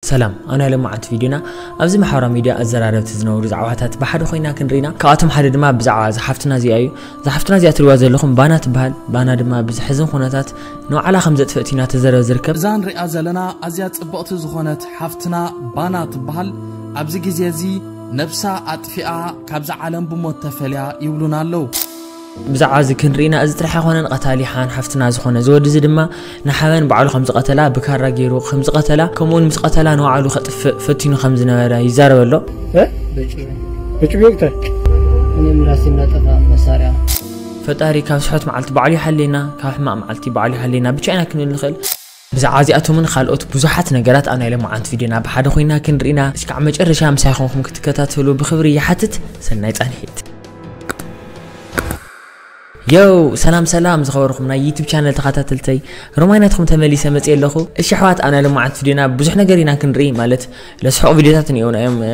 ሰላም፣ ኣብ ናይ ሎማዓንቲ ቪድዮና ኣብዚ ማሕበራዊ ሚድያ ኣዘራረብቲ ዝነብሩ ዛዕባታት ብሓደ ኮይና ክንርኢና። ካብኣቶም ሓደ ድማ ብዛዕባ እዛ ሓፍትና እዚኣ እዩ። እዛ ሓፍትና እዚኣ ትሪእዋ ዘለኹም ባና ትበሃል። ባና ድማ ብዘሕዝን ኩነታት ንባዕላ ከም ዘጥፈእት ኢና ተዘረብ ዝርከብ። እዛ ንሪኣ ዘለና ኣዝያ ጽብቕቲ ዝኾነት ሓፍትና ባና ትበሃል። ኣብዚ ግዜ እዚ ነብሳ ኣጥፊኣ ካብዛ ዓለም ብሞት ተፈልያ ይብሉና ኣለዉ። ብዛዕባ እዚ ክንርኢና፣ እዚ ጥራሕ ኣይኮነን፣ ቀታሊ ሓን ሓፍትና ዝኾነ እዚ ወዲ እዚ ድማ ንሓበን ባዕሉ ከም ዝቐተላ፣ ብካራ ገይሩ ከም ዝቐተላ፣ ከምኡውን ምስ ቀተላ ንባዕሉ ከጥፍእ ፈቲኑ ከም ዝነበረ ይዛረብ ኣሎ። እ? በጩቤ ወቅታል። እኔም ራሴን ላጠፋ መሳሪያ። ፈጣሪ ካብ ስሑት መዓልቲ ባዕሉ ይሓልየና፣ ካብ ሕማቕ መዓልቲ ባዕሉ ይሓልየና። ብቻ ኢና ክንብል ንኽእል። ብዛዕባ እዚኣቶምን ካልኦት ብዙሓት ነገራት ኣብ ናይ ሎማዓንቲ ቪድዮና ብሓደ ኮይና ክንርኢና፣ እስካዕ መጨረሻ ምሳይ ኮንኩም ክትከታተሉ ብኽብሪ ይሓትት። ሰናይ ጻንሒት። ዮው፣ ሰላም ሰላም ዝኸበርኩም ናይ ዩቱብ ቻነል ተኸታተልተይ፣ ሮማይ ናትኩም ተመሊሰ መጽየ ኣለኹ። እሺ ኣሕዋት፣ ኣብ ናይ ሎማዓንቲ ቪድዮና ብዙሕ ነገር ኢና ክንርኢ፣ ማለት ለስሕቑ ቪድዮታት እኒኦና እዮም፣ እ፣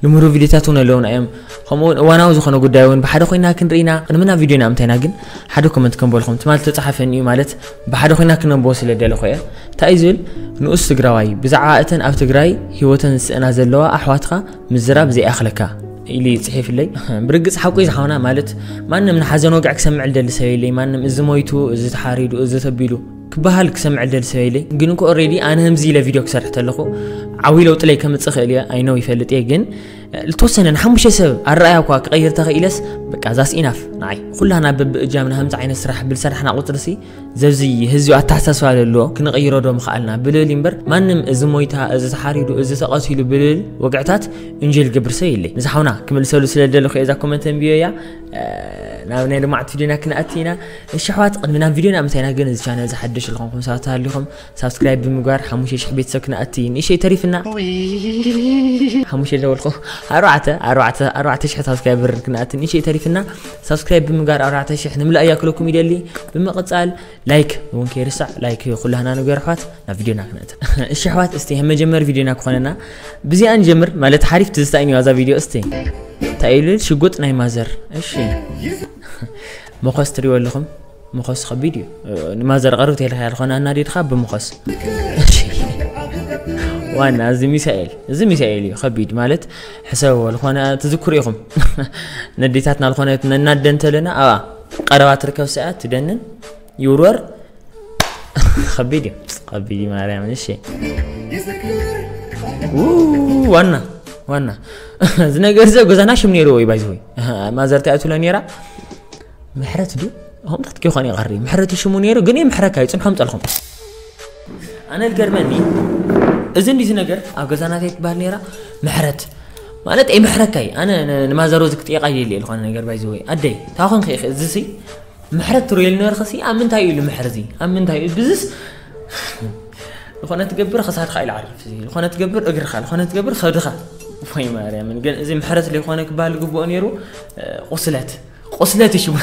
ልምሩ ቪድዮታት እውን ኣለውና እዮም። ከምኡ እውን እዋናዊ ዝኾነ ጉዳይ እውን ብሓደ ኮይና ክንርኢና። ቅድሚ ናብ ቪድዮና ምንታይና ግን ሓደ ኮመንት ከንበልኩም፣ ትማል ተጻሓፈኒ እዩ፣ ማለት ብሓደ ኮይና ክነንብቦ ስለ ደለኹ እየ። እንታይ እዩ ዝብል? ንኡስ ትግራዋይ፣ ብዛዕባ እተን ኣብ ትግራይ ህይወተን ዝስእና ዘለዋ ኣሕዋትካ ምዝራብ ዘይኣኽለካ ኢሉ ይጽሒፍለይ። ብርግጽ ሓቁ እዩ ዝሓውና፣ ማለት ማንም ንሓዘን ወግዕ ክሰምዕ ልደሊ ሰብ የለይ። ማንም እዚ ሞይቱ፣ እዚ ተሓሪዱ፣ እዚ ተቢሉ ክበሃል ክሰምዕ ልደሊ ሰብ የለይ። ግን እኮ ኦልሬዲ ኣነ ህምዚ ኢለ ቪድዮ ክሰርሕ ተለኹ ዓብዪ ለውጢ ለይ ከምጽእ ክእል እየ፣ ኣይነው ይፈልጥ እየ። ግን ልተወሰነ ንሓሙሽተ ሰብ ኣረኣያ እኳ ክቐይር ተኽኢለስ በቃ ዛስ ኢናፍ ንዓይ። ኩላና በብእጃምና ከምዚ ዓይነት ስራሕ ብልሰራሕና ቁፅርሲ ዘብዚ ህዝቢ ኣተሓሳስባ ለሎ ክንቕይሮ ዶ ምኽኣልና ብልብል እምበር፣ ማንም እዚ ሞይታ፣ እዚ ተሓሪዱ፣ እዚ ተቐቲሉ ብልብል ወግዕታት እንጀል ገብር ሰብ የለይ። ንዚ ሓውና ክምልሰሉ ስለ ደለኹ እየ እዛ ኮመንት ኣንብዮ እያ። እ፣ ናብ ናይ ልማዕት ቪድዮና ክንኣቲ ኢና። እሺ ኣሕዋት፣ ቅድሚ ናብ ቪድዮና ምንታይና ግን እዚ ቻነል ዝሓድሽ ዝኾንኩም ሰባት ተሃሊኹም ሳብስክራይብ ብምግባር ሓሙሽተ ሽሕ ቤተሰብ ክንኣቲ ንእሽተይ ተሪፍና። ሓሙሽተ ደበልኩ። ኣርባዕተ፣ ኣርባዕተ፣ ኣርባዕተ ሽሕ ሳብስክራይበር ክንኣቲ ንእሽተይ ተሪፍና። ሳብስክራይብ ብምግባር ኣርባዕተ ሽሕ ንምልኣያ ክለኩም ይደሊ። ብምቕጻል ላይክ እውን ከይርሳዕ፣ ላይክ ኩላህና ንገር ኣሕዋት። ናብ ቪድዮና ክንእተ። እሺ ኣሕዋት፣ እስቲ ከም መጀመሪ ቪድዮና ክኾነና ብዚኣ ንጀምር፣ ማለት ሓሪፍ ትዝታ እዩ እዛ ቪድዮ። እስቲ እንታይ ይብል? ሽጉጥ ናይ ማዘር። እሺ፣ መኾስ ትሪእዎ ኣለኹም? መኾስ ከቢድ እዩ። ንማዘር ቀርብ ተልካ ያልኾነ ኣናዲድካ ብመኾስ። እሺ። ዋና እዚ ሚሳኤል፣ እዚ ሚሳኤል እዩ ከቢድ፣ ማለት ሕሰብዎ። ዝኾነ ትዝክሩ ኢኹም። ነዴታትና ዝኾነ ነናደን ተለና ኣብኣ ቀረባ ትርከብ ሰዓት ትደንን ይውርወር። ከቢድ እዩ፣ ከቢድ እዩ ማርያም። እሺ። ው፣ ዋና፣ ዋና። እዚ ነገር እዚ ኣብ ገዛና ሽም ነይርዎ እዩ፣ ባይ ዘ ወይ። ማዘር እንታይ እያ ትብሎ ነይራ? ምሕረት ድዩ? ከምታት ከይኮነ ይቐሪ። ምሕረት እዩ ሽሙ ነይሩ፣ ግን ምሕረካ እዩ፣ ጽንሖም ጸልኹም። ኣነ ዝገርመኒ፣ እዚ እንዲ እዚ ነገር ኣብ ገዛና እንታይ ትበሃል ነይራ? ምሕረት። ማለት፣ እይ ምሕረካ እዩ። ኣነ ን-፣ ንማዘሮ እዚ ክጥየቃ ይደሊ እየ፣ ዝኾነ ነገር፣ ባይ ዘ ወይ። ኣደይ፣ እንታይ ኮንኪ ኢኺ? እዚ ሲ ምሕረት ትርእየሉ ነበርክሲ፣ ኣብ ምንታይ እዩ ኢሉ ምሕር እዚ? ኣብ ምንታይ እዩ? ብዝስ ዝኾነ ትገብር ክሳድካ ኢሉ ዓርፍ እዚ፣ ዝኾነ ትገብር እግርኻ፣ ዝኾነ ትገብር ከብድኻ። ወይ ማርያምን፣ ግን እዚ ምሕረት ለይኮነ ክበሃል ግብኦ ነይሩ። እ፣ ቁስለት፣ ቁስለት እዩ ሽሙ።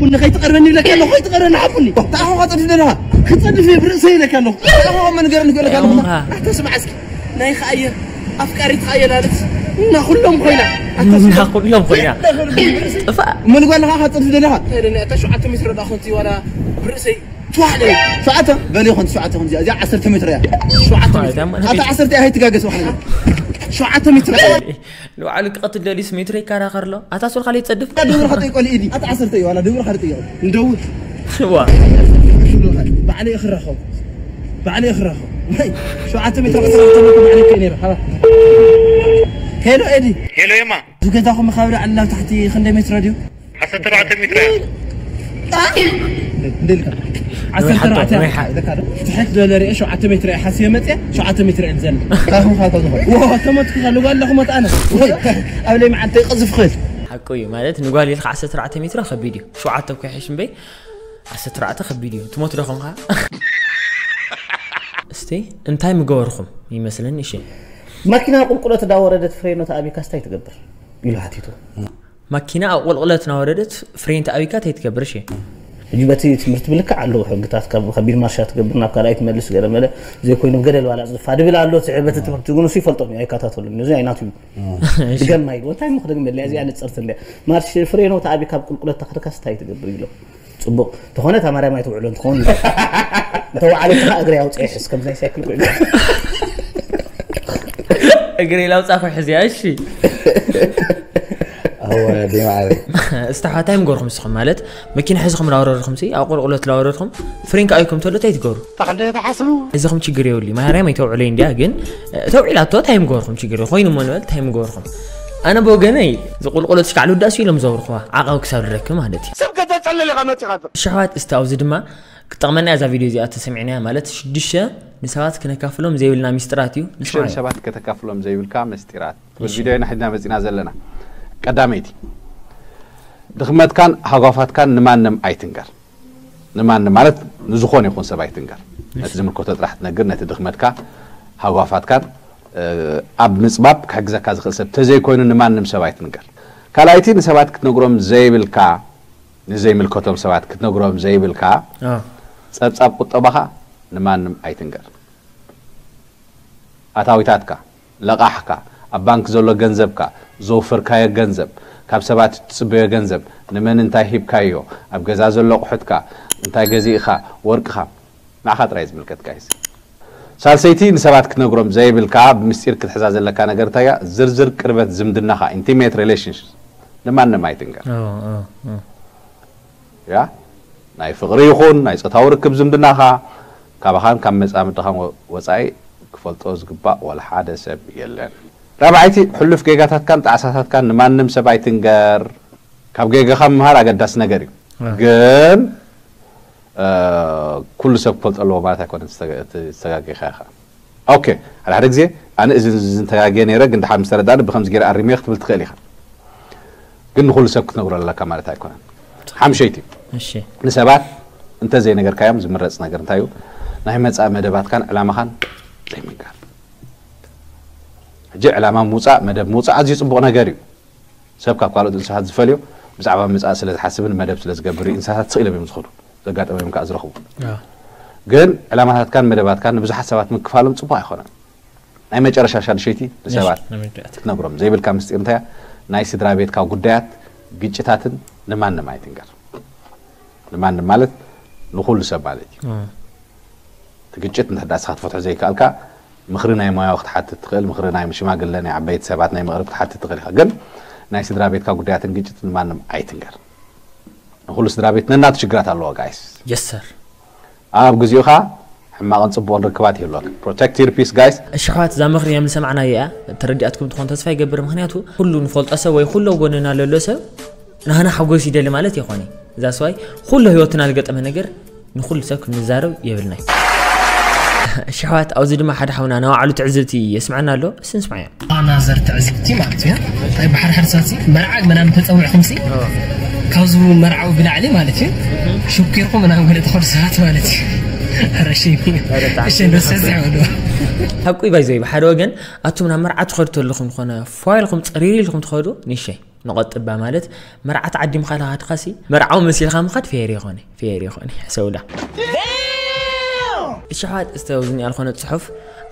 ቡኒ ከይትቐርበኒ ይብለካ ኣለኹ፣ ከይትቐርበኒ ሓቡኒ። ተኣኻ ጸድፍ ደለኻ፣ ክጸድፍ እየ ብርእሰይ ይብለካ ኣለኹ። ተኣኻ መንገር ንገለካ ኣለኹ። ኣታ ስማዕ እስኪ። ናይ ኸኣየ ኣፍቃሪት ኸኣየ ላለት እና ኩሎም ኮይና። ኣታ እና ኩሎም ኮይና። ጥፋእ። መን ጓል ኸኣ ኸጥፍ ደለኻ? እንታይ ደለኒ? ኣታ ሸውዓተ ሜትሮ ደኣ ኾንቲ ዋላ ብርእሰይ ትዋሕለ። ሸውዓተ? በል ይኹን ሸውዓተ ኹን እዚኣ፣ እዚኣ ዓሰርተ ሜትሮ እያ። ሸውዓተ ሜትሮ። ኣታ ዓሰርተ እያ፣ ኣይትጋገስ ዋሕለ። ሸውዓተ ሜትሮ። ንባዕሉ ክቐትል ደልዩስ ሜትሮ ይከራኸር ኣሎ። ኣታ ሶልካ ለይትጸድፍ። ደብርኻ ጠይቆ ልኢዲ። ኣታ ዓሰርተ እዩ ዋላ ደብርኻ ጠይቆ። እንደውል። ዋ። ባዕለይ እኽራኸው። ባዕለይ እኽራኸው። ናይ ሸውዓተ ሜትሮ ክስራሕ ተለኩ ባዕለይ ከይ ነይረ። ሃባ። ሄሎ ኤዲ። ሄሎ የማ። እዚ ገዛኹም ካብ ላዕሊ ናብ ታሕቲ ክንደይ ሜትሮ ድዩ? ዓሰርተ ኣርባዕተ ሜትሮ እያ። አ? እንደ ኢልካ። ዓሰርተ ኣርባዕተ ኢልካ ዶ? ትሕት ዝበለ ሪአ ሸውዓተ ሜትሮ እያ ሓሲበ መፅያ፣ ሸውዓተ ሜትሮ እየ ዝዘል። ካኹም ካቶ ዝኾነ። ዋ፣ ተመትኩ ካሉ ጓል ለኹም ኣነ። ወይ፣ ኣብ ለይ መዓልቲ ይቐዝፍ ኽእል። ሓቁ እዩ፣ ማለት ንጓል ኢልካ ዓሰርተ ኣርባዕተ ሜትሮ ከቢድ እዩ። ሸውዓተ እኮ ይሕሽ እምበይ፣ ዓሰርተ ኣርባዕተ ከቢድ እዩ። ትሞት ዶ ኾንካ? እስቲ እንታይ ምገበርኩም ይመስለኒ? እሺ። ማኪና ቁልቁለት እንዳወረደት ፍሬኖ ተኣቢካስ እንታይ ትገብር? ኢሉ ሓቲቱ። ማኪና ኣብ ቁልቁለት እናወረደት ፍሬን ተኣቢካ እንታይ ትገብር? እሺ። ሕጂ በቲ ትምህርቲ ብልክዕ ኣለዉ ሕግታት፣ ካብ ከቢድ ማርሻ ትገብር ናብ ካልኣይ ትመልስ ገለ መለ ዘይኮይኑ ገደል ዋላ ዝፋ ድብል ኣሎ። እቲ በቲ ትምህርቲ ግን እሱ ይፈልጦም እዩ፣ ኣይከታተሉን። እዚ ኣይናቱ እዩ። እሺ። ድገም ማይሉ እንታይ ምኽደግ መለያ እዚኣ ንጽርቲ እንድያ። ማርሽ ፍሬኖ ተኣቢካ ኣብ ቁልቁለት ተኽርካስ እንታይ ትገብር ኢሎ። ጽቡቕ ተኾነ እታ ማርያም ኣይትውዕሎ እንትኸውን እንተወዓለት ከዓ እግሪ ኣውፅአ ይሕዝ ከምዚ ናይ ሳይክል ኮይኑ እግሪ ላውፃ ክሕዝያ እሺ ኣወ ዲማዓበይ እስታሓታይ ምገርኹም ንስኹም ማለት መኪና ሒዝኹም ላወረድኹም ሲ ኣብ ቁልቁለት ላወረድኹም ፍሬን ከኣይኩም ተሎ እንታይ ትገብሩ ተኽደ ተሓስቡ እዚኹም ችግር የብሉ ማርያም ኣይተውዕለይ እንዲያ ግን ተውዒላቶ እንታይ ምገርኹም ችግር ኮይኑ እሞ ንበል እንታይ ምገርኹም ኣነ ብወገነይ ዝቁልቁለት ሽካዕ ልውዳእ ኢሎም ዘውርኽዋ ዓቃብ ክሳብ ዝረክብ ማለት እዩ ሰብ ከተጸልል ኢኻ መጺኻቶ ሽሕዋት እስቲ ኣብዚ ድማ ክጠቕመና እዛ ቪድዮ እዚኣ ተሰሚዕናያ ማለት ሽዱሽተ ንሰባት ክነካፍሎም ዘይብልና ሚስጥራት እዩ ንስማዕ ሰባት ከተካፍሎም ዘይብልካ ምስጢራት ትብል ቪድዮ ኢና ሒዝና መፂና ዘለና ቀዳመይቲ ድኽመትካን ሃጓፋትካን ንማንም ኣይትንገር ንማንም ማለት ንዝኾነ ይኹን ሰብ ኣይትንገር ነቲ ዝምልከቶ ጥራሕ ትነግር ነቲ ድኽመትካ ሃጓፋትካን ኣብ ምፅባብ ክሕግዘካ ዝኽእል ሰብ ተዘይኮይኑ ንማንም ሰብ ኣይትንገር ካልኣይቲ ንሰባት ክትነግሮም ዘይብልካ ንዘይምልከቶም ሰባት ክትነግሮም ዘይብልካ ጸብጻብ ቁጠባኻ ንማንም ኣይትንገር ኣታዊታትካ ለቓሕካ ኣብ ባንክ ዘሎ ገንዘብካ ዘውፈርካዮ ገንዘብ ካብ ሰባት ትጽበዮ ገንዘብ ንመን እንታይ ሂብካዮ ኣብ ገዛ ዘሎ ኣቑሑትካ እንታይ ገዚእኻ ወርቅኻ ንዓኻ ጥራይ ዝምልከት ጋይስ ሳልሰይቲ ንሰባት ክትነግሮም ዘይብልካ ብምስጢር ክትሕዛ ዘለካ ነገር እንታይ እያ ዝርዝር ቅርበት ዝምድናኻ intimate relationship ንማንም ኣይትንገር ያ ናይ ፍቕሪ ይኹን ናይ ጾታዊ ርክብ ዝምድናኻ ካባኻን ካብ መጻምድኻን ወጻኢ ክፈልጦ ዝግባእ ወላ ሓደ ሰብ የለን ራብዓይቲ ሕሉፍ ጌጋታትካን ጣዕሳታትካን ንማንም ሰብ ኣይትንገር ካብ ጌጋኻ ምምሃር ኣገዳሲ ነገር እዩ ግን ኩሉ ሰብ ክፈልጦ ኣለዎ ማለት ኣይኮነን ዝተጋጌኻ ኢኻ ኦኬ ሓደ ሓደ ግዜ ኣነ እዚ ዝተጋጌ ነይረ ግን ድሓር ምስ ተረዳእኒ ብከምዚ ገይረ ኣሪመዮ ክትብል ትኽእል ኢኻ ግን ንኩሉ ሰብ ክትነግሮ ኣለካ ማለት ኣይኮነን ሓምሸይቲ ንሰባት እንተ ዘይነገርካዮም ዝምረፅ ነገር እንታይ እዩ ናይ መፃኢ መደባትካን ዕላማኻን ዘይምንጋር ሕጂ ዕላማ ምውፃእ መደብ ምውፃእ ኣዝዩ ፅቡቕ ነገር እዩ ሰብ ካብ ካልኦት እንስሳት ዝፈልዮ ብዛዕባ ምፃእ ስለ ዝሓስብን መደብ ስለ ዝገብር እዩ እንስሳት ስቕ ኢሎም እዮም ዝኸዱ ዘጋጠመዮም ከዓ ዝረኽቡ ግን ዕላማታትካን መደባትካን ንብዙሓት ሰባት ምክፋሎም ፅቡቕ ኣይኮነን ናይ መጨረሻ ሻድሸይቲ ንሰባት ክትነግሮም ዘይብልካ ምስጢር እንታይ ናይ ስድራ ቤትካ ጉዳያት ግጭታትን ንማንም ኣይትንገር ንማንም ማለት ንኩሉ ሰብ ማለት እዩ እቲ ግጭት እንተ ስኻ ትፈትሖ ዘይከኣልካ ምኽሪ ናይ ሞያዊ ክትሓትት ትኽእል ምኽሪ ናይ ሽማግለ ናይ ዓበይቲ ሰባት ናይ መቕርብ ክትሓትት ትኽእል ኢኻ ግን ናይ ስድራ ቤትካ ጉዳያትን ግጭትን ማንም ኣይትንገር ንኩሉ ስድራ ቤት ነናቱ ሽግራት ኣለዎ ጋይስ የሰር ኣብ ግዜኡ ኸዓ ሕማቕን ፅቡቕን ርክባት ይህልወካ protect your peace guys እሽሕዋት እዛ ምኽሪ እዮም ዝሰማዕናዮ እያ ተረዲኣትኩም ትኾን ተስፋ ይገብር ምክንያቱ ኩሉ ንፈልጦ ሰብ ወይ ኩሉ ኣብ ጎንና ለሎ ሰብ ናህና ሓጎስ ይደሊ ማለት ይኾነ እዛ ሰዋይ ኩሉ ህይወትና ዝገጠመ ነገር ንኹሉ ሰብ ክንዛረብ የብልናይ ሽሕዋት ኣብዚ ድማ ሓደ ሓውና ናባዕሉ ትዕዝብቲ የስምዐና ኣሎ እስቲ ንስማዮ ኣናዘር ትዕዝብቲ ማለት እዩ ናይ ባሕሪ ሓደ ሰባት መርዓ ምናምን ተፀዊዕኹም ሲ ካብዚ መርዓዊ ብላዕሊ ማለት እዩ ሽኪርኩም ምናምን ገለ ተኸዱ ሰባት ማለት እዩ ረሽኒ እሸ ደሰ ዝዕበሉ ሓቁ ባይዘይ ብሓደ ወገን ኣቱም ናብ መርዓ ትኸዱ ተለኹም ዝኾነ ፋይልኹም ፀሪር ኢልኩም ትኸዱ ንሸይ ንቐጥባ ማለት መርዓት ዓዲ ምኻድ ካድካሲ መርዓዊ መሲልካ ምኻድ ፌር ይኾነ ፌር ይኾነ ሕሰውዳ እሽሓት እስተ ውዝኒ ያልኾነ ጽሑፍ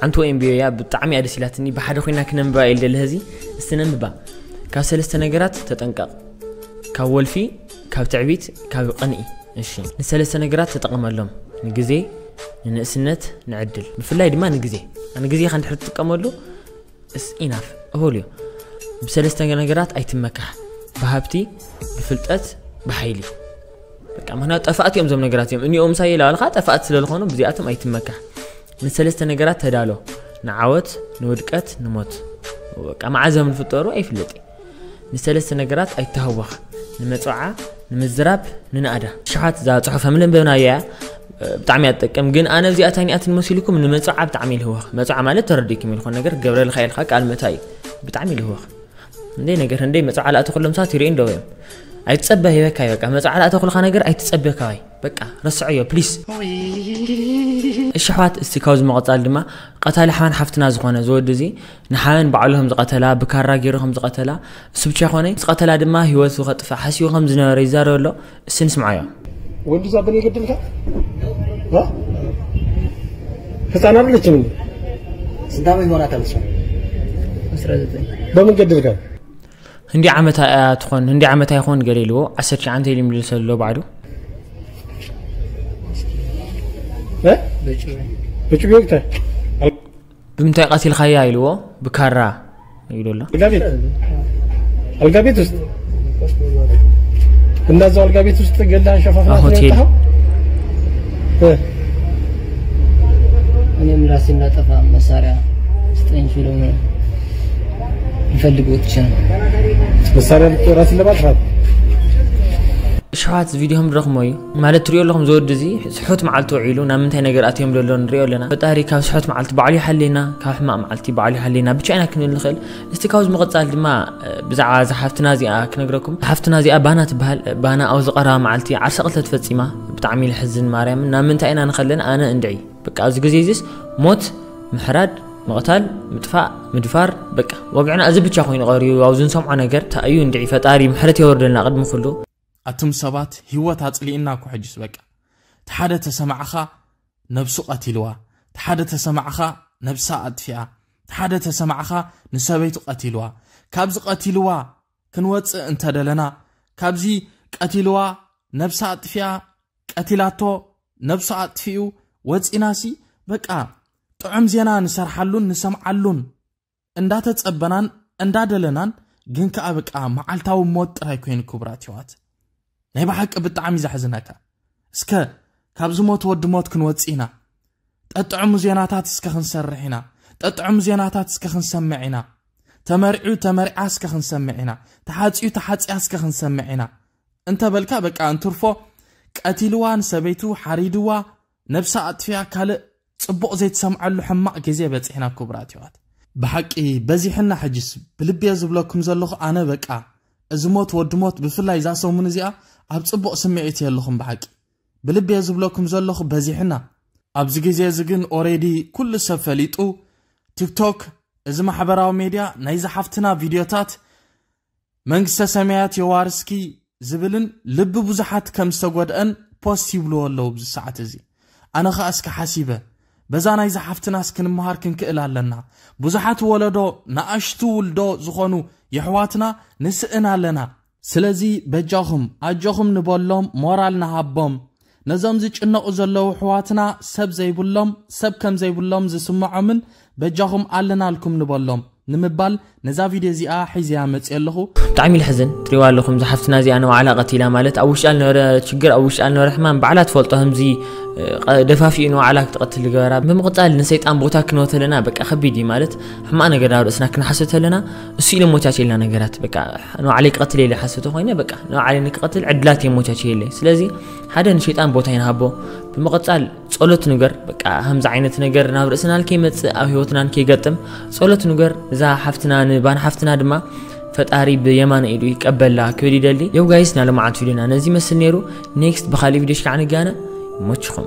ዓንቱ ወይም ቢዮያ ብጣዕሚ እያ ደስ ኢላትኒ ብሓደ ኮይና ክነንብባ ኢል ደለ ህዚ እስቲ ነንብባ ካብ ሰለስተ ነገራት ተጠንቀቕ ካብ ወልፊ ካብ ትዕቢት ካብ ቅንኢ እሺ ንሰለስተ ነገራት ተጠቐመሎም ንግዜ ንንእስነት ንዕድል ብፍላይ ድማ ንግዜ ንግዜኻ እንድሕር ትጥቀመሉ is enough እሁል እዩ ብሰለስተ ነገራት ኣይትመካሕ ብሃብቲ ብፍልጠት ብሓይሊ በቃ ምክንያቱ ጠፋእት እዮም እዞም ነገራት እዮም እኒኦም ምሳይ ኢላ ባልካ ጠፋእት ስለ ዝኾኑ ብዚኣቶም ኣይትመካሕ ንሰለስተ ነገራት ተዳሎ ንዓወት ንውድቀት ንሞት በቃ መዓዘም ንፍጠሩ ኣይፍለጥ እዩ ንሰለስተ ነገራት ኣይተሃወኽ ንመፅዓ ንምዝራብ ንናእዳ ሽሓት እዛ ፅሑፍ ምንንበብናያ ብጣዕሚ እያ ትጠቅም ግን ኣነ እዚኣ ታይኒኣትን መሲልኩም ንመፅዓ ብጣዕሚ ልህወኽ መፅዓ ማለት ተረዲኩም ኢልኮን ነገር ክገብረልካ ኢልካ ቃል ምእታ እዩ ብጣዕሚ ልህወኽ እንደ ነገር እንደ መፅዓ ላእተኩሎም ሰባት ይርኢ እንደው እዮም ኣይትፀበ ሂበካ እዩ በቃ መፅዓ ላእተኩልካ ነገር ኣይትፀበ ካባይ በቃ ረስዐዮ ፕሊስ እሽሕዋት እስቲ ካብዚ መቐፃል ድማ ቀታሊ ሓን ሓፍትና ዝኾነ ዝወዲ እዚ ንሓበን ባዕሉ ከም ዝቐተላ ብካራ ገይሩ ከም ዝቐተላ እሱ ብቻ ኮነ ዝቐተላ ድማ ህይወቱ ከጥፍእ ሓሲቡ ከም ዝነበረ ይዛረብ ኣሎ እስቲ ንስምዓዮ ወንዱ ዛበን የገድልካ ህፃን አደለችም እንዴ ስንት ዓመት ይሆናታል እሷ በምን ገድልካ ህንዲ ዓመታ እያ ትኾን ህንዲ ዓመታ ይኾን ገለ ኢልዎ ዓሰርተ ትሽዓተ ኢሉ ይምልሰ ኣሎ ባዕዱ እ? በጩቤ ወቅተ። ብምንታይ ቀቲልካያ ኢልዎ። ብካራ ይብሎ ኣሎ። አልጋ ቤት አልጋ ቤት ውስጥ እና እዛው አልጋ ቤት ውስጥ ገላ ሸፋፍና ሆቴል። ያወጣኸው? እ፣ እኔም ራሴን ላጠፋ መሳሪያ ስጠኝ ሲሉ ይፈልግ ወጥቼ ነው። መሳሪያ ልትወራስ ለማጥፋት ሸዋት ቪዲዮም ድረኽሞ እዩ ማለት ትሪኦ ኣለኹም። ዝወዲ እዚ ስሑት መዓልቲ ውዒሉ ናብ ምንታይ ነገር ኣትዮም ዘሎ ንሪኦ ኣለና። ፈጣሪ ካብ ስሑት መዓልቲ ባዕሉ ይሓልየና፣ ካብ ሕማቕ መዓልቲ ባዕሉ ይሓልየና ብቻ ኢና ክንብል ንኽእል። እስቲ ካብዚ ምቕጻል ድማ ብዛዕባ እዛ ሓፍትና እዚኣ ክነግረኩም። ሓፍትና እዚኣ ባና ትበሃል። ባና ኣብዚ ቀረባ መዓልቲ ዓርሰ ቅትለት ፈጺማ። ብጣዕሚ ልሕዝን ማርያም። ናብ ምንታይ ኢና ንኸለን ኣነ እንድዒ በቃ ኣብዚ ግዜ እዚስ ሞት፣ ምሕራድ፣ ምቕታል፣ ምጥፋእ፣ ምድፋር፣ በቃ ወግዕና እዚ ብቻ ኮይኑ ቀርዩ። ኣብዚ ንሰምዖ ነገር እንታይ እዩ እንድዒ። ፈጣሪ ምሕረት የወርደልና ቅድሚ ኩሉ። ኣቱም ሰባት ህይወት ኣጽሊእና እኮ ሕጅስ በቃ። እቲ ሓደ ተሰማዕኻ ነብሱ ቀቲልዋ፣ እቲ ሓደ ተሰማዕኻ ነብሳ ኣጥፊኣ፣ እቲ ሓደ ተሰማዕኻ ንሰበይቱ ቀቲልዋ። ካብዚ ቀቲልዋ ክንወጽእ እንተደለና፣ ካብዚ ቀቲልዋ ነብሳ ኣጥፊኣ፣ ቀቲላቶ ነብሱ ኣጥፊኡ ወጺናሲ በቃ ጥዑም ዜና ንሰርሓሉን ንሰምዓሉን እንዳተጸበናን እንዳደለናን ግን ከኣ በቃ መዓልታዊ ሞት ጥራይ ኮይኑ ክቡራት የዋት ናይ ብሓቂ ብጣዕሚ ዘሕዝነካ እስከ ካብዚ ሞት ወዲ ሞት ክንወጽእ ኢና ጠጥዕሙ ዜናታት እስከ ክንሰርሕ ኢና ጠጥዕሙ ዜናታት እስከ ክንሰምዕ ኢና ተመሪዑ ተመሪዓ እስከ ክንሰምዕ ኢና ተሓጺኡ ተሓጺያ እስከ ክንሰምዕ ኢና እንተ በልካ በቃ እንትርፎ ቀቲልዋ ንሰበይቱ ሓሪድዋ ነብሳ ኣጥፊያ ካልእ ጽቡቕ ዘይትሰምዓሉ ሕማቕ ግዜ በጺሕና ክቡራት የዋት ብሓቂ በዚሕና ሕጅስ ብልብየ ዝብለኩም ዘለኹ ኣነ በቃ እዚ ሞት ወዲ ሞት ብፍላይ እዛ ሰሙን እዚኣ ኣብ ጽቡቕ ስምዒት የለኹም ብሓቂ ብልብየ ዝብለኩም ዘለኹ በዚሕና ኣብዚ ግዜ እዚ ግን ኦሬዲ ኩሉ ሰብ ፈሊጡ ቲክቶክ እዚ ማሕበራዊ ሜድያ ናይ ዝሓፍትና ቪድዮታት መንግስተ ሰማያት የዋርስኪ ዝብልን ልቢ ብዙሓት ከም ዝተጎድአን ፖስት ይብልዎ ኣለዉ ብዚ ሰዓት እዚ ኣነ ኸኣ እስከ ሓሲበ በዛ ናይዚ ሓፍትናስ ክንመሃር ክንክእል ኣለና ብዙሓት ወለዶ ንኣሽቱ ውልዶ ዝኾኑ የሕዋትና ንስእን ኣለና ስለዚ በጃኹም ኣጆኹም ንበሎም ሞራል ንሃቦም ነዞም ዝጭነቑ ዘለዉ ኣሕዋትና ሰብ ዘይብሎም ሰብ ከም ዘይብሎም ዝስምዖምን በጃኹም ኣለናልኩም ንበሎም ንምባል ነዛ ቪድዮ እዚኣ ሒዘያ መፅእ ኣለኹ። ብጣዕሚ ልሕዝን ትሪዋ ኣለኹም ዝሓፍትና እዚኣ ንባዕላ ቀቲላ ማለት ኣብ ውሽጣ ልነበረ ችግር ኣብ ውሽጣ ልነበረ ሕማም ባዕላ ትፈልጦ ከምዚ ደፋፊኡ ንባዕላ ክትቐትል ልገበራ ብምቕፃል ንሰይጣን ቦታ ክንወተለና በቃ ከቢድ እዩ ማለት ሕማቕ ነገር ኣብ ርእስና ክንሓስብ ተለና እሱ ኢለ ሞቻቸ ኢልና ነገራት በቃ ንባዕለይ ክቐትል ኢለ ሓስብቶ ኮይነ በቃ ንባዕለይ ንክቐትል ዕድላት እየ ሞቻቸ ኢለ ስለዚ ሓደ ንሸይጣን ቦታ ይንሃቦ ብምቕፃል ጸሎት ንገር በቃ ከምዚ ዓይነት ነገር ናብ ርእስና ንከይመጽእ ኣብ ህይወትና ንከይገጥም ጸሎት ንገር እዛ ሓፍትና ንባን ሓፍትና ድማ ፈጣሪ ብየማነ ኢዱ ይቀበላ ክብል ይደሊ የው ጋይስ ናለማዓት ቪድዮና ነዚ መስል ነይሩ ኔክስት ብካሊእ ቪድዮ ሽካዕ ንጋነ ይሞችኹም